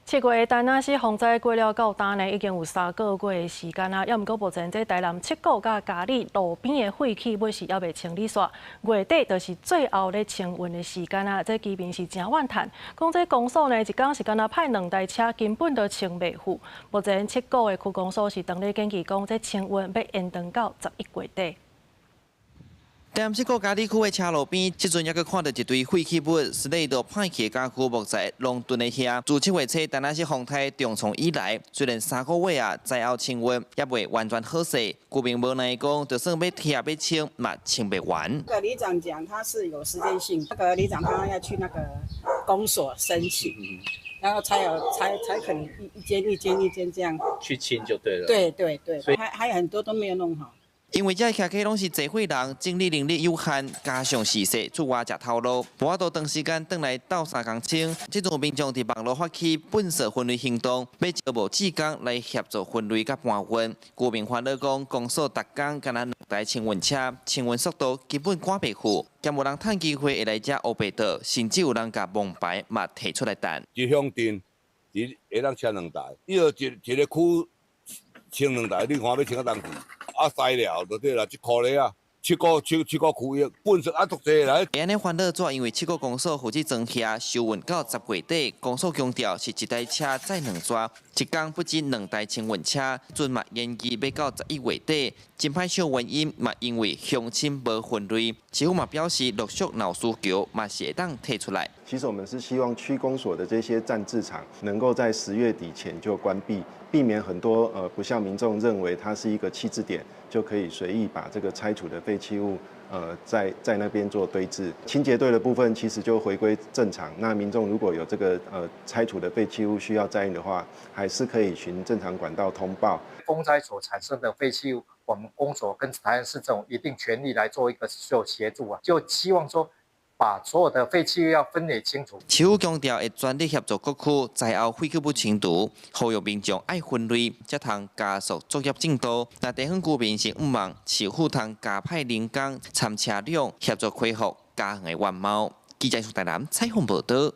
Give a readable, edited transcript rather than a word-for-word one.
7月田納西洪災過了到今呢，已經有3個月的時間啊，猶毋過目前這台南七股佮嘉里路邊的廢棄物是猶未清理煞，月底就是最後咧清運的時間啊！這居民是誠怨嘆，講這公所呢一工是干焦派兩台車，根本都清袂赴。目前七股的區公所是當咧建議講，這清運欲延長到11月底。台南七股嘉里區的車路邊，這陣猶閣看著一堆廢棄物，是咧都歹去的家具木材攏囤佇遐。自7月初，田納西風颱重創以來，雖然3個月啊，災後清運猶未完全好勢，居民無奈講，就算欲拆欲清，嘛清袂完。個里長講，他是有時間性，那個里長他要去那個公所申請，然後才有才才肯一一間一間一間這樣去清就對了。對對對，還有很多都沒有弄好。因為這徛家攏是濟歲人，整理能力有限，加上時勢出外食頭路，無法度長時間轉來鬥相共清。這陣民眾佇網路發起糞掃分類行動，欲招募志工來協助分類佮搬運。居民煩惱講，公所逐工干焦兩台清運車，清運速度根本趕袂赴，兼無人趁機會會來遮烏白倒，甚至有人共王牌嘛提出來擲。一鄉鎮一會當車兩台，伊就一一個區清兩台，你看欲清到佗去？啊，塞了就對啦，一箍咧啊，七個七七個區域，糞掃啊足濟來。會按呢煩惱主要因為七股公所負責裝卸收運到10月底，公所強調是一台車載兩逝，一工不止兩台清運車，陣嘛延期欲到11月底。真歹笑原因嘛，因為鄉親無分類，市府嘛表示陸續若有需求嘛是會當提出來。其實我們是希望區公所的這些暫置場能夠在10月底前就關閉，避免很多不像民眾認為它是一個棄置點，就可以隨意把這個拆除的廢棄物在那邊做堆置。清潔隊的部分其實就回歸正常。那民眾如果有這個拆除的廢棄物需要載運的話，還是可以循正常管道通報。風災所產生的廢棄物，我們公所跟台南市政府一定全力來做一個做協助啊，就希望說把所有的廢棄物要分類清楚。市府強調會全力協助各區災後廢棄物清除，呼籲民眾愛分類，才通加速作業進度。若地方居民是向望市府通加派人工參車輛協助恢復家園的原貌。記者台南採訪報導。